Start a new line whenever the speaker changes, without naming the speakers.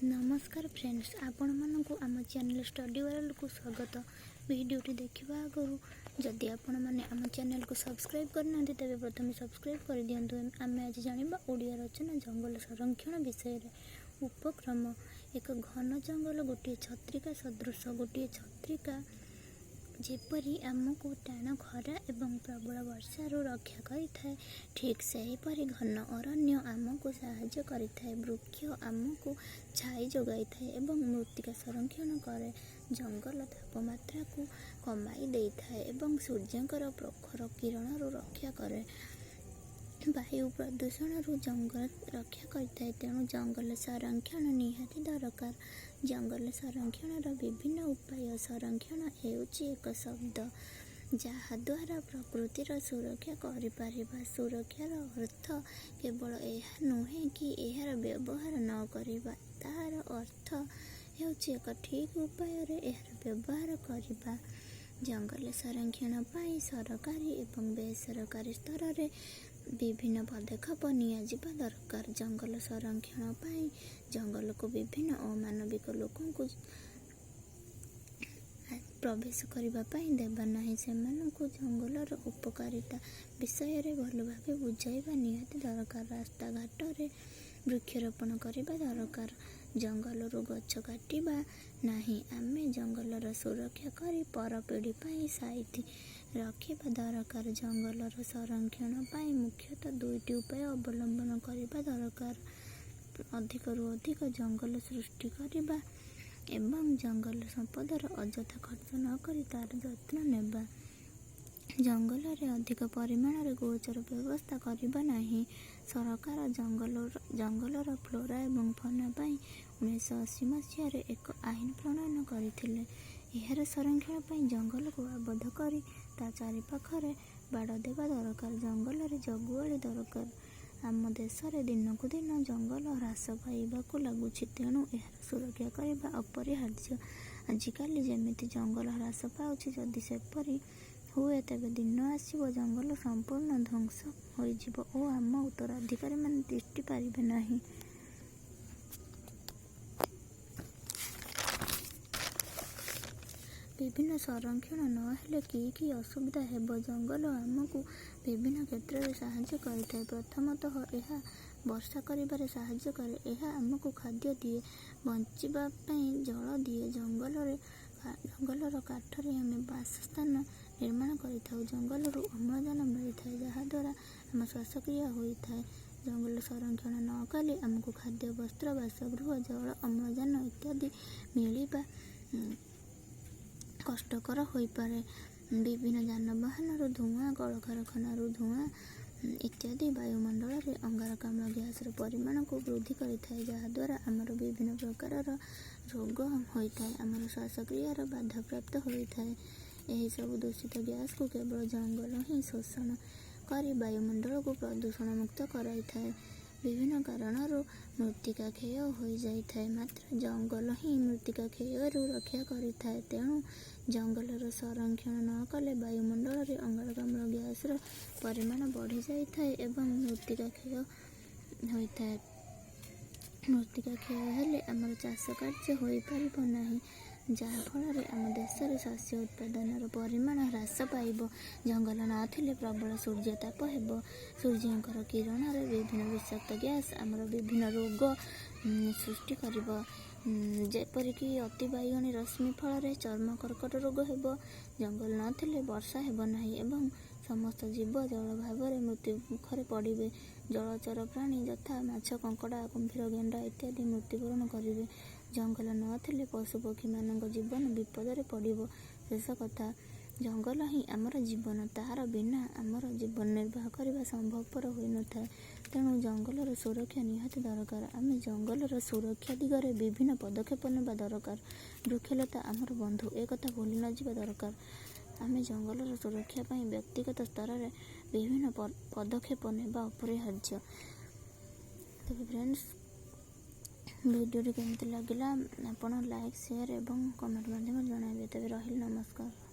ନମସ୍କାର ଫ୍ରେଣ୍ଡସ୍, ଆପଣମାନଙ୍କୁ ଆମ ଚ୍ୟାନେଲ୍ ଷ୍ଟଡି ୱାର୍ଲଡ଼କୁ ସ୍ୱାଗତ। ଭିଡ଼ିଓଟି ଦେଖିବା ଆଗରୁ ଯଦି ଆପଣମାନେ ଆମ ଚ୍ୟାନେଲକୁ ସବସ୍କ୍ରାଇବ୍ କରିନାହାନ୍ତି, ତେବେ ପ୍ରଥମେ ସବସ୍କ୍ରାଇବ୍ କରିଦିଅନ୍ତୁ। ଆମେ ଆଜି ଜାଣିବା ଓଡ଼ିଆ ରଚନା ଜଙ୍ଗଲ ସଂରକ୍ଷଣ ବିଷୟରେ। ଉପକ୍ରମ: ଏକ ଘନ ଜଙ୍ଗଲ ଗୋଟିଏ ଛତ୍ରିକା ସଦୃଶ। ଗୋଟିଏ ଛତ୍ରିକା ଯେପରି ଆମକୁ ଟାଣ ଖରା ଏବଂ ପ୍ରବଳ ବର୍ଷାରୁ ରକ୍ଷା କରିଥାଏ, ଠିକ୍ ସେହିପରି ଘନ ଅରଣ୍ୟ ଆମକୁ ସାହାଯ୍ୟ କରିଥାଏ। ବୃକ୍ଷ ଆମକୁ ଛାଇ ଯୋଗାଇଥାଏ ଏବଂ ମୃତ୍ତିକା ସଂରକ୍ଷଣ କରେ। ଜଙ୍ଗଲ ତାପମାତ୍ରାକୁ କମାଇ ଦେଇଥାଏ ଏବଂ ସୂର୍ଯ୍ୟଙ୍କର ପ୍ରଖର କିରଣରୁ ରକ୍ଷା କରେ। ବାୟୁ ପ୍ରଦୂଷଣରୁ ଜଙ୍ଗଲ ରକ୍ଷା କରିଥାଏ। ତେଣୁ ଜଙ୍ଗଲ ସଂରକ୍ଷଣ ନିହାତି ଦରକାର। ଜଙ୍ଗଲ ସଂରକ୍ଷଣର ବିଭିନ୍ନ ଉପାୟ: ସଂରକ୍ଷଣ ହେଉଛି ଏକ ଶବ୍ଦ, ଯାହାଦ୍ୱାରା ପ୍ରକୃତିର ସୁରକ୍ଷା କରିପାରିବା। ସୁରକ୍ଷାର ଅର୍ଥ କେବଳ ଏହା ନୁହେଁ କି ଏହାର ବ୍ୟବହାର ନ କରିବା। ତାହାର ଅର୍ଥ ହେଉଛି ଏକ ଠିକ୍ ଉପାୟରେ ଏହାର ବ୍ୟବହାର କରିବା। ଜଙ୍ଗଲ ସଂରକ୍ଷଣ ପାଇଁ ସରକାରୀ ଏବଂ ବେସରକାରୀ ସ୍ତରରେ ବିଭିନ୍ନ ପଦକ୍ଷେପ ନିଆଯିବା ଦରକାର। ଜଙ୍ଗଲ ସଂରକ୍ଷଣ ପାଇଁ ଜଙ୍ଗଲକୁ ବିଭିନ୍ନ ଅମାନବିକ ଲୋକଙ୍କୁ ପ୍ରବେଶ କରିବା ପାଇଁ ଦେବା ନାହିଁ। ସେମାନଙ୍କୁ ଜଙ୍ଗଲର ଉପକାରିତା ବିଷୟରେ ଭଲ ଭାବେ ବୁଝାଇବା ନିହାତି ଦରକାର। ରାସ୍ତାଘାଟରେ ବୃକ୍ଷରୋପଣ କରିବା ଦରକାର। ଜଙ୍ଗଲରୁ ଗଛ କାଟିବା ନାହିଁ। ଆମେ ଜଙ୍ଗଲର ସୁରକ୍ଷା କରି ପର ପିଢ଼ି ପାଇଁ ସାଇତି ରଖିବା ଦରକାର। ଜଙ୍ଗଲର ସଂରକ୍ଷଣ ପାଇଁ ମୁଖ୍ୟତଃ ଦୁଇଟି ଉପାୟ ଅବଲମ୍ବନ କରିବା ଦରକାର: ଅଧିକରୁ ଅଧିକ ଜଙ୍ଗଲ ସୃଷ୍ଟି କରିବା ଏବଂ ଜଙ୍ଗଲ ସମ୍ପଦର ଅଯଥା ଖର୍ଚ୍ଚ ନ କରି ତା'ର ଯତ୍ନ ନେବା। ଜଙ୍ଗଲରେ ଅଧିକ ପରିମାଣରେ ଗୋଚର ବ୍ୟବସ୍ଥା କରିବା ନାହିଁ। ସରକାର ଜଙ୍ଗଲର ଫ୍ଲୋରା ଏବଂ ଫନା ପାଇଁ 1980 ମସିହାରେ ଏକ ଆଇନ ପ୍ରଣୟନ କରିଥିଲେ। ଏହାର ସଂରକ୍ଷଣ ପାଇଁ ଜଙ୍ଗଲକୁ ଆବଦ୍ଧ କରି ତା' ଚାରିପାଖରେ ବାଡ଼ ଦେବା ଦରକାର। ଜଙ୍ଗଲରେ ଜଗୁଆଳି ଦରକାର। ଆମ ଦେଶରେ ଦିନକୁ ଦିନ ଜଙ୍ଗଲ ହ୍ରାସ ପାଇବାକୁ ଲାଗୁଛି। ତେଣୁ ଏହାର ସୁରକ୍ଷା କରିବା ଅପରିହାର୍ଯ୍ୟ। ଆଜିକାଲି ଯେମିତି ଜଙ୍ଗଲ ହ୍ରାସ ପାଉଛି, ଯଦି ସେପରି ହୁଏ, ତେବେ ଦିନ ଆସିବ ଜଙ୍ଗଲ ସମ୍ପୂର୍ଣ୍ଣ ଧ୍ୱଂସ ହୋଇଯିବ ଓ ଆମ ଉତ୍ତରାଧିକାରୀମାନେ ତିଷ୍ଠି ପାରିବେ ନାହିଁ। ବିଭିନ୍ନ ସଂରକ୍ଷଣ ନ ହେଲେ କି କି ଅସୁବିଧା ହେବ? ଜଙ୍ଗଲ ଆମକୁ ବିଭିନ୍ନ କ୍ଷେତ୍ରରେ ସାହାଯ୍ୟ କରିଥାଏ। ପ୍ରଥମତଃ ଏହା ବର୍ଷା କରିବାରେ ସାହାଯ୍ୟ କରେ। ଏହା ଆମକୁ ଖାଦ୍ୟ ଦିଏ, ବଞ୍ଚିବା ପାଇଁ ଜଳ ଦିଏ। ଜଙ୍ଗଲର କାଠରେ ଆମେ ବାସସ୍ଥାନ ନିର୍ମାଣ କରିଥାଉ। ଜଙ୍ଗଲରୁ ଅମ୍ଳଜାନ ମିଳିଥାଏ, ଯାହାଦ୍ୱାରା ଆମ ଶ୍ୱାସକ୍ରିୟା ହୋଇଥାଏ। ଜଙ୍ଗଲ ସଂରକ୍ଷଣ ନ କଲେ ଆମକୁ ଖାଦ୍ୟ, ବସ୍ତ୍ର, ବାସଗୃହ, ଜଳ, ଅମ୍ଳଜାନ ଇତ୍ୟାଦି ମିଳିବା କଷ୍ଟକର ହୋଇପାରେ। ବିଭିନ୍ନ ଯାନବାହନରୁ ଧୂଆଁ, କଳକାରଖାନାରୁ ଧୂଆଁ ଇତ୍ୟାଦି ବାୟୁମଣ୍ଡଳରେ ଅଙ୍ଗାରକାମ୍ଳ ଗ୍ୟାସର ପରିମାଣକୁ ବୃଦ୍ଧି କରିଥାଏ, ଯାହାଦ୍ୱାରା ଆମର ବିଭିନ୍ନ ପ୍ରକାରର ରୋଗ ହୋଇଥାଏ, ଆମର ଶ୍ୱାସକ୍ରିୟାର ବାଧାପ୍ରାପ୍ତ ହୋଇଥାଏ। ଏହିସବୁ ଦୂଷିତ ଗ୍ୟାସକୁ କେବଳ ଜଙ୍ଗଲ ହିଁ ଶୋଷଣ କରି ବାୟୁମଣ୍ଡଳକୁ ପ୍ରଦୂଷଣମୁକ୍ତ କରାଇଥାଏ। ବିଭିନ୍ନ କାରଣରୁ ମୃତ୍ତିକା କ୍ଷୟ ହୋଇଯାଇଥାଏ, ମାତ୍ର ଜଙ୍ଗଲ ହିଁ ମୃତ୍ତିକା କ୍ଷୟରୁ ରକ୍ଷା କରିଥାଏ। ତେଣୁ ଜଙ୍ଗଲର ସଂରକ୍ଷଣ ନ କଲେ ବାୟୁମଣ୍ଡଳରେ ଅଙ୍ଗାରକାମ୍ଳ ଗ୍ୟାସର ପରିମାଣ ବଢ଼ିଯାଇଥାଏ ଏବଂ ମୃତ୍ତିକା କ୍ଷୟ ହୋଇଥାଏ। ମୃତ୍ତିକା କ୍ଷୟ ହେଲେ ଆମର ଚାଷ କାର୍ଯ୍ୟ ହୋଇପାରିବ ନାହିଁ, ଯାହାଫଳରେ ଆମ ଦେଶରେ ଶସ୍ୟ ଉତ୍ପାଦନର ପରିମାଣ ହ୍ରାସ ପାଇବ। ଜଙ୍ଗଲ ନଥିଲେ ପ୍ରବଳ ସୂର୍ଯ୍ୟତାପ ହେବ। ସୂର୍ଯ୍ୟଙ୍କର କିରଣରେ ବିଭିନ୍ନ ବିଷାକ୍ତ ଗ୍ୟାସ୍ ଆମର ବିଭିନ୍ନ ରୋଗ ସୃଷ୍ଟି କରିବ। ଯେପରିକି ଅତିବାଇଗଣୀ ରଶ୍ମି ଫଳରେ ଚର୍ମ କର୍କଟ ରୋଗ ହେବ। ଜଙ୍ଗଲ ନଥିଲେ ବର୍ଷା ହେବ ନାହିଁ ଏବଂ ସମସ୍ତ ଜୀବ ଜଳାଭାବରେ ମୃତ୍ୟୁ ମୁଖରେ ପଡ଼ିବେ। ଜଳଚର ପ୍ରାଣୀ ଯଥା ମାଛ, କଙ୍କଡ଼ା, କୁମ୍ଭୀର, ଗେଣ୍ଡା ଇତ୍ୟାଦି ମୃତ୍ୟୁବରଣ କରିବେ। ଜଙ୍ଗଲ ନଥିଲେ ପଶୁପକ୍ଷୀମାନଙ୍କ ଜୀବନ ବିପଦରେ ପଡ଼ିବ। ଶେଷ କଥା, ଜଙ୍ଗଲ ହିଁ ଆମର ଜୀବନ। ତାହାର ବିନା ଆମର ଜୀବନ ନିର୍ବାହ କରିବା ସମ୍ଭବପର ହୋଇନଥାଏ। ତେଣୁ ଜଙ୍ଗଲର ସୁରକ୍ଷା ନିହାତି ଦରକାର। ଆମେ ଜଙ୍ଗଲର ସୁରକ୍ଷା ଦିଗରେ ବିଭିନ୍ନ ପଦକ୍ଷେପ ନେବା ଦରକାର। ବୃକ୍ଷଲତା ଆମର ବନ୍ଧୁ, ଏ କଥା ଭୁଲି ନଯିବା ଦରକାର। ଆମେ ଜଙ୍ଗଲର ସୁରକ୍ଷା ପାଇଁ ବ୍ୟକ୍ତିଗତ ସ୍ତରରେ ବିଭିନ୍ନ ପଦକ୍ଷେପ ନେବା ଅପରିହାର୍ଯ୍ୟ। ତେବେ ଫ୍ରେଣ୍ଡସ୍, ଭିଡ଼ିଓଟି କେମିତି ଲାଗିଲା ଆପଣ ଲାଇକ୍, ସେୟାର ଏବଂ କମେଣ୍ଟ ମାଧ୍ୟମରେ ଜଣାଇବେ। ତେବେ ରହିଲି, ନମସ୍କାର।